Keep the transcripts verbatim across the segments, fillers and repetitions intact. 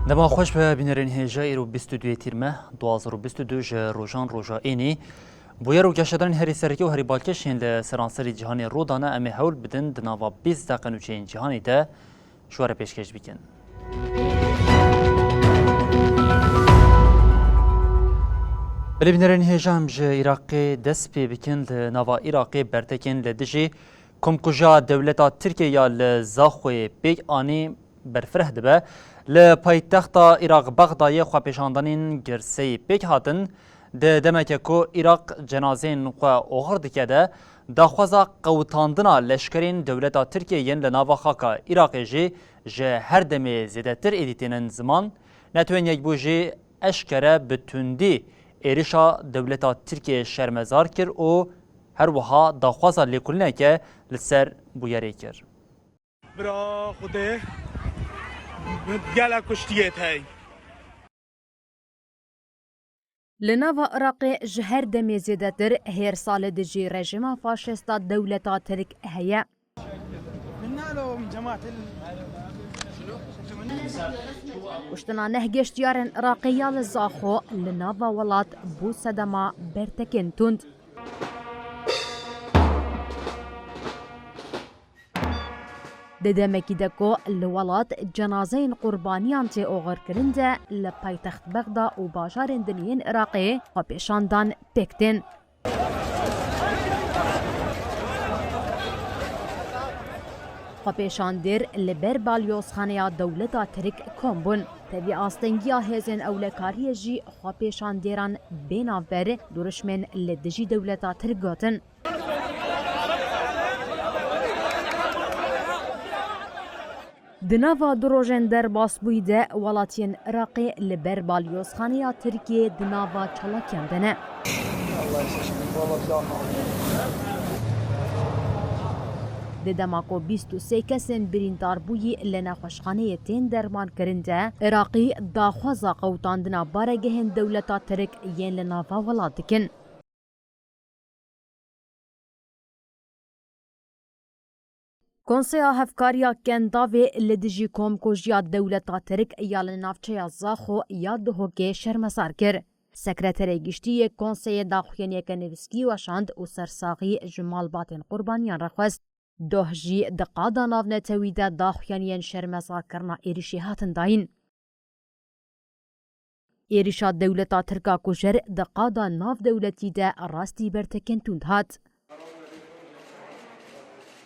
Dema xweş be bînerên hêja, îro bîst û duyê tîr me, du hazar û bîst û du ji rojan roja ênî. Bûyer û geşedanên herî sereke û herî balkêş yên li seranserî cîhanê rû dane, em ê hewl bidin di nava bîst deqe nûçeyên cîhanê de ji we re pêşkêş bikin. Belê bînerên hêja, em ji Iraqê dest pê bikin. Li nava Iraqê bertekên li dijî komkujiya dewleta Tirkiyê ya li Zaxoyê pêk anî berfireh dibe. Li paytexta Iraq Bexdayê xwepêşandanên girseyî pêk hatin. Di demeke ku Iraq cenazeyên xwe oxir dike de, daxwaza qewitandina leşkerên dewleta Tirkiyê yên li nava xaka Iraqê jî ji her demê zêdetir êdî tênin ziman. Netewên Yekbûyî jî eşkere bi tundî êrişa dewleta Tirkiyê şermezar kir û her wiha daxwaza lêkolîneke li ser bûyerê kir. Bira Xwedê, gelek kuştiyê tey. Li nava Iraqê ji her demê zêdetir hêrsa li dijî rejîma faşîsta dewleta Tirk heye. Kuştina neh geştiyarên Iraqê ya li Zaxo li nava welat bû sedema bertekên tund. Di demekî de ku li welat cenazeyên qurbaniyan tê oxirkirin de, li paytext Bexda û bajarên din yên Iraqê xwepêşandan pêk tên. Xwepêşandêr li ber balyozxaneya dewleta Tirk kom bûn. Tevî astengiya hêzên ewlekariyê jî xwepêşandêran bê navber duruşmên li dijî dewleta Tirk gotin. Di nava du rojên derbasbûyî de welatiyên Iraqê li ber balyozxaneya Tirkiyê di nava çalakiyan de ne. Di dema ku bîst û sê kesên birîndarbûyî li nexweşxaneyê tên dermankirin de, Iraqî daxwaza qewtandina baregehên dewleta Tirk yên li nava welat dikin. Konseya Hevkariya Kendavê li dijî komkujiya dewleta Tirk ya li navçeya Zaxo ya Duhokê şermezar kir. Sekreterê Giştî yê Konseyê daxuyaniyeke nivîskî weşand û sersaxî ji malbatên qurbaniyan re xwest. Doh jî di qada navnetewî de daxuyaniyên şermezarkirina êrişê hatin dayîn. Êrişa dewleta Tirk a kujer di qada navdewletî de rastî bertekên tund hat.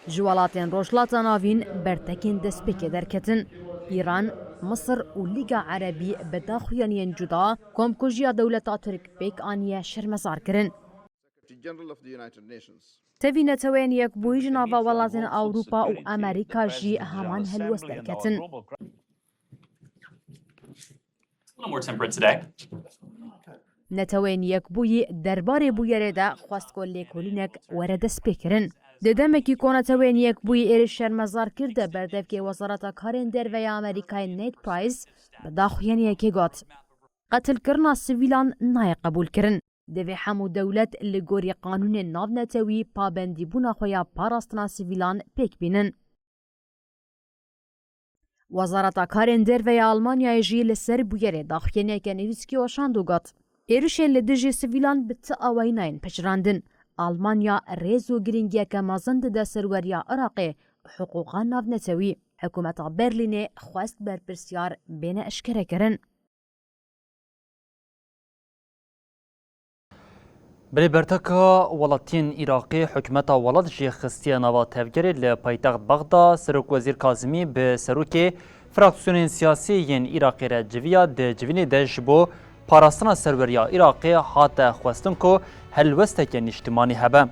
Ji welatên Rojhilata Navîn bertekên destpêkê derketin. Îran, Misir û Lîga Erebî bi daxuyaniyên cuda komkujiya dewleta Tirk pêk aniye şermezar kirin. Tevî Neteweyên Yekbûyî ji nava welatên Ewropa û Amerîka jî heman helwest derketin. Neteweyên Yekbûyî derbarê bûyerê de xwest ku lêkolînek were destpêkirin. Di demekî ku Neteweyên Yekbûyî êrîş şermezar kir de, berdevkê Wezareta Karên Derve ya Amerîkayê Ned Price bi daxuyaniyekê got, Qetilkirina sivîlan nayê qebûlkirin. Divê hemû dewlet li gorî qanûnên navnetewî pabendîbûna xwe ya parastina sivîlan pêk bînin. Wezareta Karên Derve ya Almanyayê jî li ser bûyerê daxuyaniyeke nivîskî weşand û got, Êrişên li dijî sivîlan bi ti awayî nayên pejirandin. Almanya rêz û girîngiyeke mezin dide serweriya Iraqê û hiqûqa navnetewî. Hikûmeta Berlînê xwest berpirsyar bêne eşkerekirin. Belê berteka welatiyên Iraqê hikûmeta welat jî xistiye nava tevgerê li paytext Bexda. Serokwezîr Kazimî bi serokê fraksiyonên siyasî yên Iraqê re civiya. Di civînê de ji bo parastina serweriya Iraqê hate xwestin ku helwesteke nîştimanî hebe.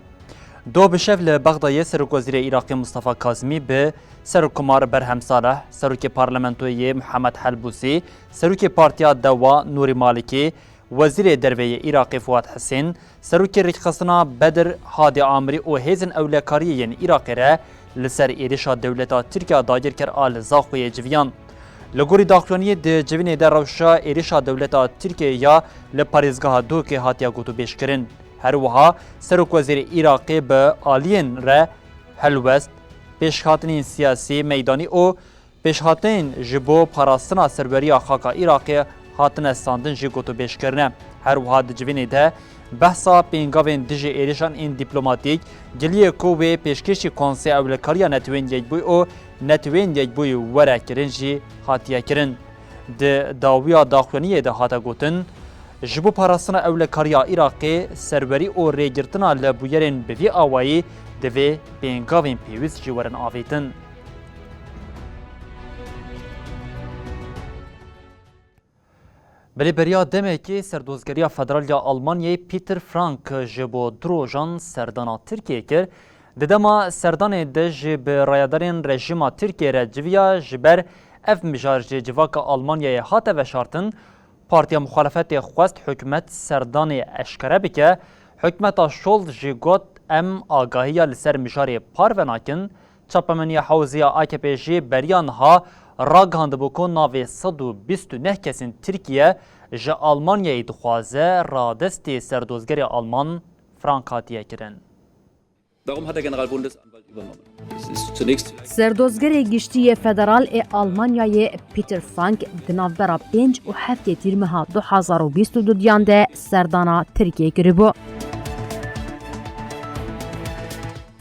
Doh bi şev li Bexdayê Serokwezîrê Iraqê Mustafa Kazimî bi Serokkomar Berhem Saleh, Serokê Parlamentoyê Muhammed Helbûsî, Serokê Partiya Dewa Nûrî Malikî, Wezîrê Derve yê Iraqê Fuad Hisên, Serokê Rêkxistina Bedir Hadî Amirî û hêzên ewlekariyê yên Iraqê re li ser êrişa dewleta Tirk ya dagirker a li Zaxoyê civiyan. Li gorî daxuyaniyê di civînê de rewşa êrişa dewleta Tirkiyê ya li parêzgeha Duhokê hatiye gotûbêjkirin. Her wiha Serokwezîrê Iraqê bi aliyên re helwest, pêşhatinên siyasî, meydanî û Pêşhateyên ji bo parastina serweriya xaka Iraqê hatine standin jî gotûbêj kirine. Her wiha di civînê de behsa pêngavên dijî êrişan ên dîplomatîk, giliyê ku wê pêşkêşî Konsey Ewlekariya Netewên Yekbûyî û Netewên Yekbûyî were kirin jî hatiye kirin. Di dawiya daxuyaniyê de hate gotin, ji bo parastina ewlekariya Iraqê, serwerî û rêgirtina li bûyerên bi vî awayî divê pêngavên pêwîst jî werin avêtin. Belê beriya demekê Serdozgeriya Federal ya Almanyayê Peter Frank ji bo du rojan serdana Tirkiyê kir. Di dema serdanê de jî bi rayedarên rejîma Tirkiyê re civiya, ji ber ev mijar ji civaka Almanyayê hate veşartin. Partiya muxalefetê xwest hikûmet serdanê eşkere bike. Hikûmeta Scholz jî got, em agahiya li ser mijarê parve nakin. Çapemeniya hewziya A K P jî beriya niha ragihandibû ku navê sed û bîst û neh kesên Tirkiye ji Almanyayê dixwaze radestê serdozgerê Alman Frank hatiye kirin. Darum hat der Generalbundesanwalt übernommen. Es ist zunächst Serdozgerê Giştî yê Federal ê Almanyayê Peter Frank di navbera pênc û heftê Tîrmeha du hazar û bîst û du diyan de serdana Tirkiyê kiribû.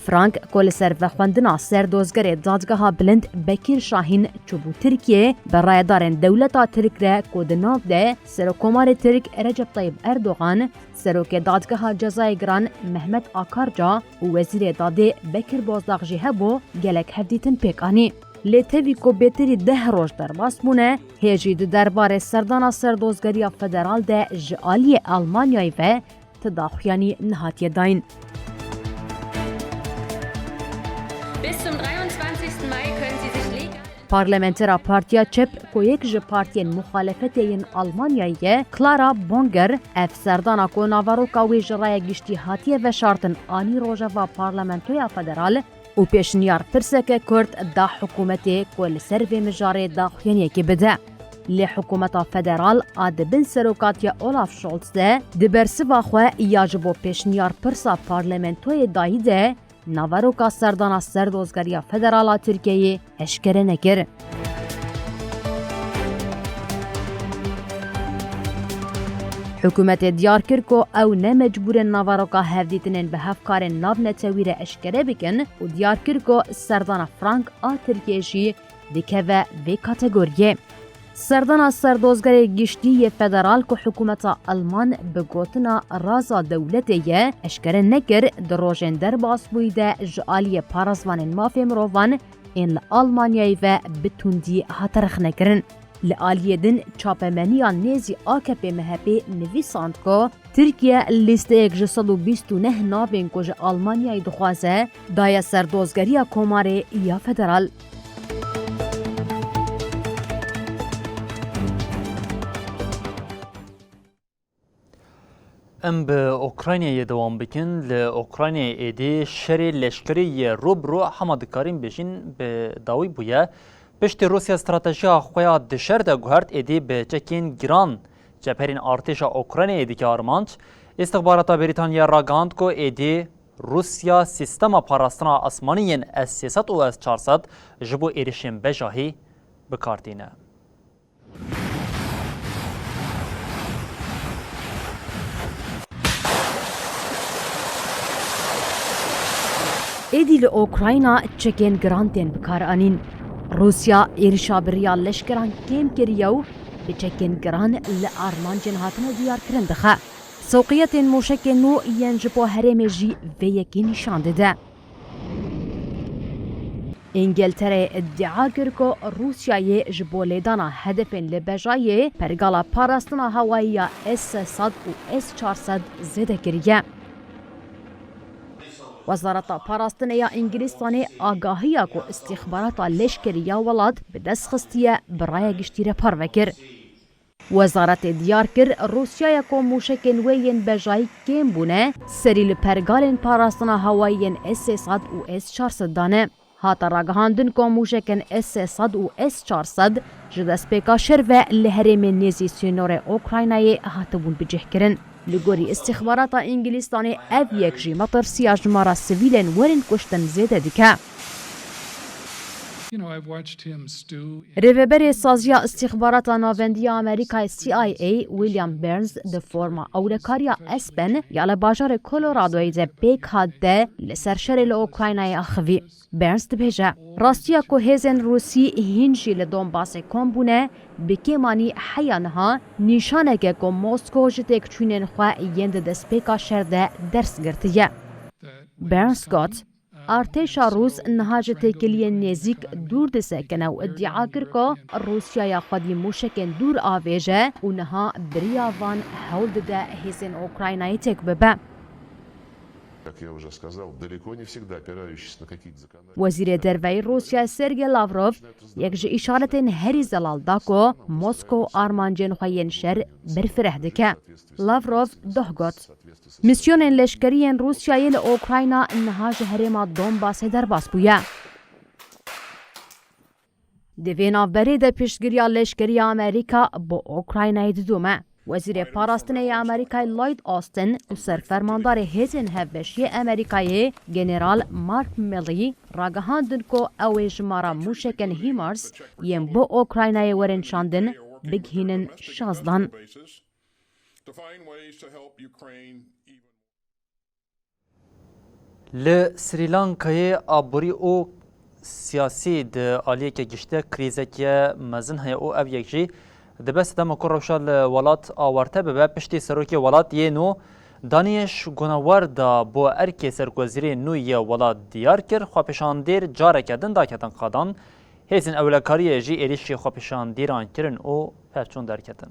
Frank, ku li ser vexwendina serdozgerê Dadgeha Bilind Bekîr Şahîn çûbû Tirkiyê, bi rayedarên dewleta Tirk re ku di nav de Serokkomarê Tirk Recep Tayyip Erdogan, Serokê Dadgeha Cezayê Giran Mehmet Akarca û Wezîrê Dadê Bekir Bozdağ jî hebû, gelek hevdîtin pêk anî. Lê tevî ku bêtirî deh roj derbas bûne, hê jî di derbarê serdana serdozgeriya federal de ji aliyê Almanyayê ve ti daxuyanî nehatiye dayîn. Bis zum dreiundzwanzigsten Mai können Sie sich legal Parlamentera Partiya Çep, ku yek ji partiyên muxalefetê yên Almanyayê ye, Clara Bonger, ev serdana ku naveroka wê ji raya giştî hatiye veşartin anî rojeva Parlamentoya Federal û pêşniyar pirseke kurt da hikûmetê ku li ser vê mijarê daxuyaniyekê bide. Lê hikûmeta federal a di bin serokatiya Olaf Scholz de di bersiva xwe ya ji bo pêşniyar pirsa parlamentoyê dayî de naveroka serdana serdozgeriya federal a Tirkiyeyê eşkere nekir. Hikûmetê diyar kir ku ew ne mecbûr in naveroka hevdîtinên bi hevkarên navnetewî re eşkere bikin û diyar kir ku serdana frank a Tirkiyê jî dikeve vê kategoriyê. Serdana serdozgerê giştî yê federal ku hikûmeta Alman bi gotina raza dewletê ye, eşkere nekir di rojên derbasbûyî de ji aliyê parêzvanên mafê mirovan ên li Almanyayê ve bi tundî hate rexnekirin. Li aliyê din çapemeniya nêzî A K P M H P nivîsand ku Tirkiye lîsteyek ji sed û bîst û neh navên ku ji Almanyayê dixwaze, daye serdozgeriya Komarê ya Federal. Em bi Ukraynayê dewam bikin. Li Ukraynayê êdî şerê leşkerî yê rû bi rû hema dikarîn bêjin bi dawî bûye. Piştî Rûsya stratejiya xwe ya di şer de guhert, êdî bi çekên giran cepherên artêşa Ukraynayê dike armanc. Îstixbarata Brîtanya ragihand ku êdî Rûsya sîstema parastina asmanî yên S sê sed û S çar sed ji bo êrişên bejahî bi kar tîne. Êdî li Ukrayna çekên giran tên bikaranîn. Rûsya êrişa bi riya leşkeran kêm kiriye û bi çekên giran li armancên hatine diyarkirin dixe. Sewqiyetên mûşekên nû yên ji bo herêmê jî vê yekê nîşan dide. Îngiltere îdia kir ku Rûsyayê ji bo lêdana hedefên li bejayê pergala parastina hewayî ya S sê sed û S çar sed zêde kiriye. Wezareta Parastinê ya Îngilîstanê agahiya ku îstîxbarata leşkerî ya welat bi dest xistiye, bi raya giştî re parve kir. Wezaretê diyar kir, Rûsyaya ku mûşekên wê yên bejayî kêm bûne, serî li pergalên parastina hewayî yên S sê sed û S çar sed dane. Hate ragihandin ku mûşekên S sê sed û S çar sed ji destpêka şer ve li herêmên nêzî sînorê Ukraynayê hatibûn bicihkirin. Li gorî îstîxbarata Îngilîstanê ev yek jî metirsiya jimara sivîlên werin kuştin zêde dike. You know, I've watched him stew in Rêveberê Saziya Îstîxbarata Navendî ya Amerîkayê C I A, William Burns, di forma ewlekariya Aspen ya li bajarê Coloradoyê de pêk hat de li ser şerê li Ukraynayê axivî. Burns dibêje, rastiya ku hêzên Rûsî hîn jî li Donbasê kom bûne, bi kêmanî heya niha nîşanek e ku Moskow ji têkçûnên xwe yên di destpêka şer de ders girtiye. Burns got, Artêşa Rûs niha ji têkiliyên nêzîk dûr disekine û îdia kir ku Rûsya ya xwedî mûşekên dûr avêje û niha bi riya van hewl dide hêzên Ukraynayê têk bibe. Как я уже сказал, далеко не всегда опирающийся на какие-то законодательные Wezîrê Derve yê Rûsya Sergey Lavrov yek ji îşaretên herî zelal da ku Moskow armancên xwe yên şer berfireh dike. Lavrov doh got, Misyonên leşkerî yên Rûsyayê li Ukrayna niha ji herêma Donbasê derbas bûye. Di vê navberê de piştgiriya leşkerî ya Amerîka bo Ukraynayê didome. Wezîrê Parastinê ya Amerîkayê Lloyd Austin û serfermandarê hêzên hevbeşiyê Amerîkayê General Mark Milley ragihandin ku ew ê jimara mûşekên HIMARS yên bo Ukraynayê werin şandin bigihînin şazdan. To find ways to help Ukraine even Li Srî Lankayê aborî û siyasî di aliyeke giştî de krîzeke mezin heye û ev yek jî dibe sedema ku rewşa li welat awarte bibe. Piştî serokê welat yê nû Daniyeş Gunawarda bo erkê serokwezîrê nû yê welat diyar kir, xwepêşandêr careke din daketin qadan. Hêzên ewlekariyê jî êrîşî xwepêşandîran kirin û pevçûn derketin.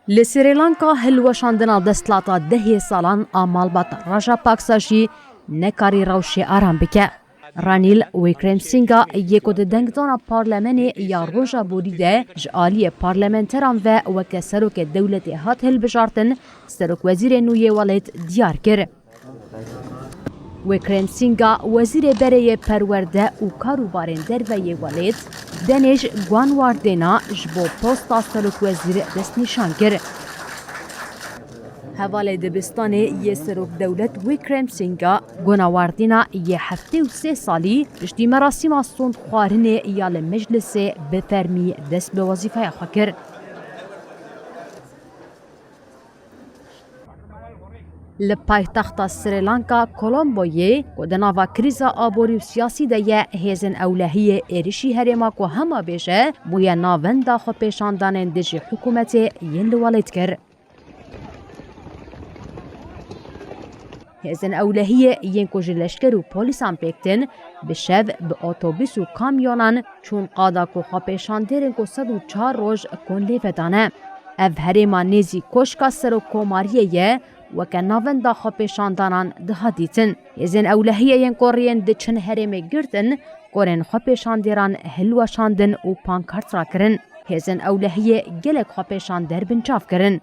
Li Srî Lanka hilweşandina desthilata dehê salan a malbata Rajapaksa jî nekarî rewşê aram bike. Ranîl Wickremesinghe yê ku di dengdana parlemenê ya roja borî de ji aliyê parlamenteran ve weke serokê dewletê hat hilbijartin, serokwezîrê nû yê welêt diyar kir. Wickremesinghe, wezîrê berê yê perwerde û karûbarên derve yê welêt, Daniyeş Guanwardêna ji bo posta serokwezîr destnîşan kir. Hevalê dibistanê yê serokdewlet Wickremesinghe, Guanwardêna yê heftê û sê salî, piştî merasîma sondxwarinê ya li meclisê bi fermî dest bi wezîfeya xwe kir. Li paytexta Srî Lanka, Colomboyê, ku di nava krîza aborî û siyasî de ye, hêzên ewlehiyê êrişî herêma ku hema bêje bûye navenda xwepêşandanên dijî hikûmetê yên li welêt kir. Hêzên ewlehiyê yên ku ji leşker û polîsan pêk tên, bi şev bi otobûs û kamyonan çûn qada ku xwepêşandêrên ku sed û çar roj kon lêve dane. Ev herêma nêzî koşka serokkomariyê ye, weke navenda xwepêşandanan dihat dîtin. Hêzên ewlehiyê yên ku riyên diçin herêmê girtin, konên xwepêşandêran hilweşandin û pankart rakirin. Hêzên ewlehiyê gelek xwepêşander binçav kirin.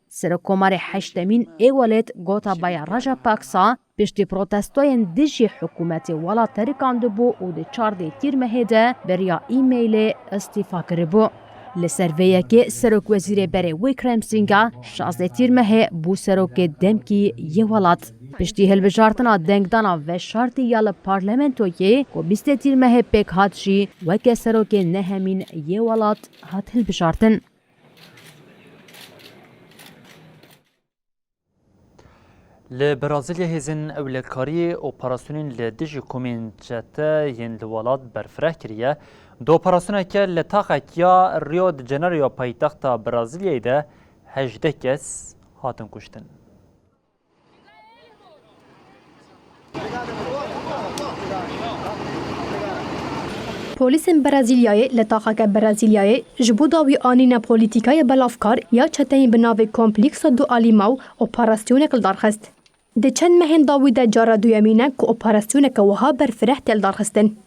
Serokkomarê heştemîn ê welêt Gotabaya Rajapaksa piştî protestoyên dijî hikûmetê welat terikandibû û di çardê Tîrmehê de bi riya e-mailê îstîfa kiribû. Li ser vê yekê serokwezîrê berê Wickremesinghe şazdeh Tîrmehê bû serokê demkî yê welat. Piştî hilbijartina dengdana veşartî ya li parlamentoyê ku bîstê Tîrmehê pêk hat jî weke serokê nehemîn yê welat hat hilbijartin. Li Brazilyayê hêzên ewlekariyê operasyonên li dijî komên çete yên li welat berfireh kiriye. Di operasyoneke li taxek ya Rio de Janeiro ya paytexta Brazilyayê de hejdeh kes hatin kuştin. Polîsên Brezîlyayê li taxeke Brezîlyayê ji bo dawî anîna polîtîkayê belavkar ya çeteyên bi navê Complexo do Alimão operasyonek li dar xist. Di çend mehên dawî de cara duyemîn e ku operasyoneke wiha berfireh tê lidarxistin.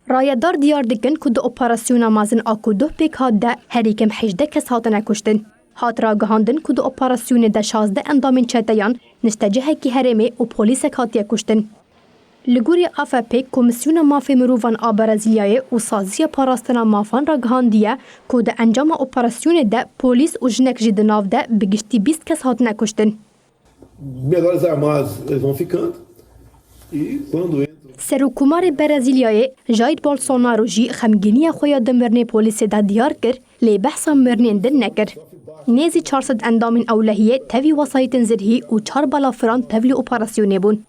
Rayedar diyar dikin ku di operasyona mezin a ku duh pêk hat de herî kêm hejdeh kes hatine kuştin. Hat ragihandin ku di operasyonê de şazdeh endamên çeteyan, niştecihekî herêmê û polîsek hatiye kuştin. Li gorî A F P, Komîsyona Mafê Mirovan a Brezîlyayê û Saziya Parastina Mafan ragihandiye ku di encama operasyonê de polîs û jinek jî di nav de bi giştî bîst kes hatine kuştin. Minha adolescência mais exemplificante. E quando entra. Serokkomarê Brezîlyayê Jair Bolsonaro jî xemgîniya xwe ya di mirinê polîsê de diyar kir, lê behsa mirinên din nekir. Nêzî çar sed endamên ewlehiyê tevî wesayîtên zirhî û çar balafiran tevlî operasyonê bûn.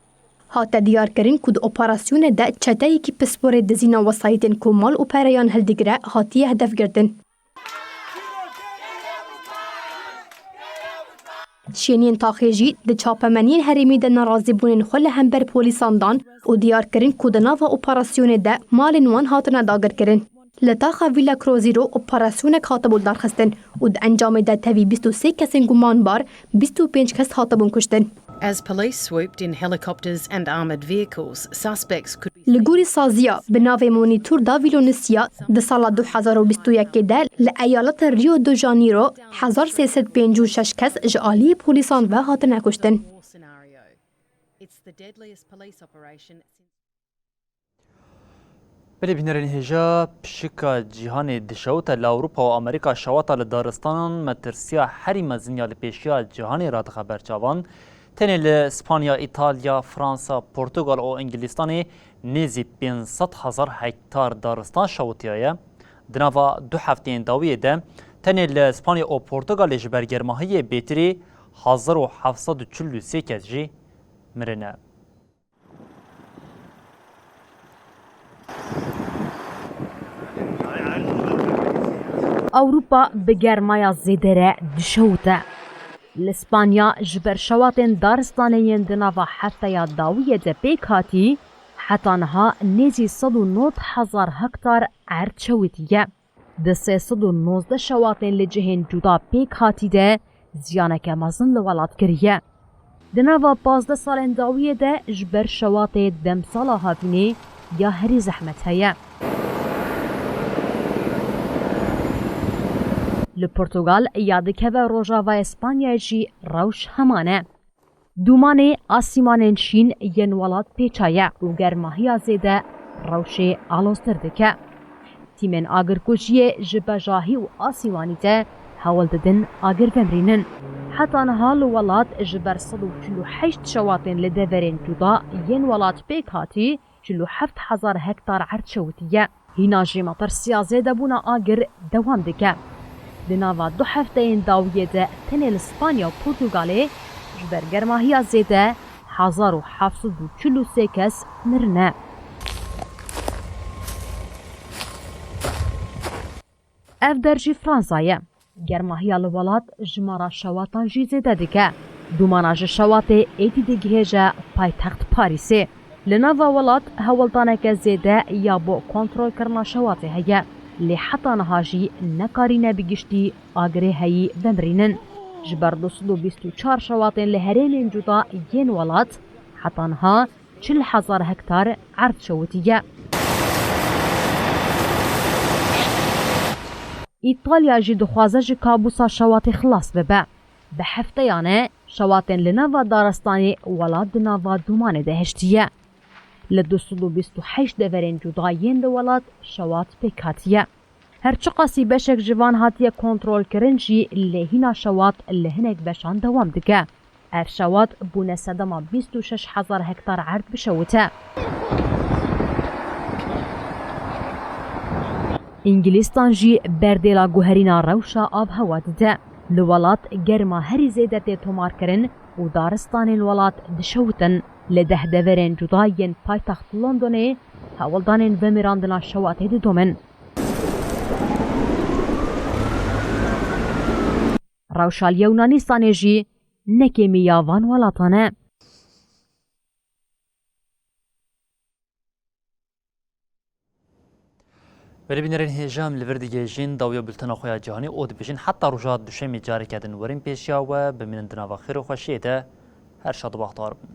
Hate diyarkirin ku di operasyonê de çeteyekî pisporê dizîna wesayîtên ku mal û pereyan hildigire hatiye hedefgirtin. Şêniyên taxê jî di çapemeniyên herêmî de nerazîbûnên xwe li hember polîsan dan û diyar kirin ku di nava operasyonê de malên wan hatine dagirkirin. Li taxa Villa Croziro operasyonek hatibû darxistin û di encamê de tevî bîst û sê kesên gumanbar, bîst û pênc kes hatibûn kuştin. As police swooped in helicopters and armoured vehicles, suspects could be Li gorî saziya bi navê Monitor da Vilonisia di sala du hezar û bîst û yekê de li eyaleta Rio de Janeiro hezar sê sed pêncî û şeş kes ji aliyê polîsan ve hatine kuştin. War scenario. It's the deadliest police operation since Belê bînerên hêja, pişika cîhanê dişewite, li Ewropa û Amerîka şewata li daristanan metirsiya herî mezin ya li pêşiya cîhanê radixe ber çavan. Tenê li Spanya, Îtalya, Fransa, Portugal û Îngilîstanê nêzî pênc sed hezar hektar daristan şewitiyaye. Di nava du hefteyên dawiyê de tenê li Spanya û Portugalê ji ber germahiyê bêtirî hezar û heft sed û çil û sê kes jî mirine. Ewropa bi germaya zêde re dişewite. Li Spanya ji ber şewatên daristanê yên di nava hefteya dawiyê de pêk hatî, heta niha nêzî sed û nod hezar hektar erd şewitiye. Di sê sed û nozdeh şewatên li cihên cuda pêk hatî de ziyaneke mezin li welat kiriye. Di nava pazdeh salên dawiyê de ji ber şewatê demsala havînê ya herî zehmet heye. Li Portugal ya dikeve rojavayê Spanyayê jî rewş heman e. Dûmanê asîmanên şîn yên welat pêça ye û germahiya zêde rewşê aloztir dike. Tîmên agirkujiyê ji bejahî û asîwanî de hewl didin agir vemrînin. Heta niha li welat ji ber sed û çil û heşt şewatên li deverên cuda yên welat pêk hatî, çil û heft hezar hektar erd şewitiye. Hîna jî metirsiya zêdebûna agir dewam dike. Di nava du hefteyên dawiyê de tenê li Spanya û Portugalê ji ber germahiya zêde hezar û heft sed û çil û sê kes mirine. Ev der jî Fransa ye. Germahiya li welat jimara şewatan jî zêde dike. Dûmana ji şewatê êdî digihêje paytext Parîsê. Li nava welat hewldaneke zêde ya bo kontrolkirina şewatê heye. Lê heta niha jî nekarîne bi giştî agirê heyî vemrînin. Ji ber du sed û bîst û çar şewatên li herêmên cuda yên welat, heta niha çil hezar hektar erd şewitiye. Îtalya jî dixwaze ji kabûsa şewatê xilas bibe. Bi hefteyan e şewatên li nava daristanê welat di nava dûmanê de hiştiye. Li du sed û bîst û heşt deverên cuda yên li welat şewat pêk hatiye. Her çiqasî beşek ji van hatiye kontrolkirin jî, lê hîna şewat li hinek beşan dewam dike. Ev şewat bûne sedema bîst û şeş hezar hektar erd bişewite. Îngilîstan jî berdêla guherîna rewşa avhewa dide. Li welat germa herî zêde tê tomarkirin û daristanên welat dişewitin. Li deh deverên cuda yên paytext Londonê hewldanên vemirandina şewatê didomin. Rewşa li Yewnanîstanê jî ne kêmî ya van welatan e. Belê bînerên hêja, em li vir digihêjin dawiya bultena xwe ya cîhanî û dibêjin heta roja duşemê careke din werin pêşiya we, bimînin di nava xêr û xweşiyê de. Her şad û bextewar bin.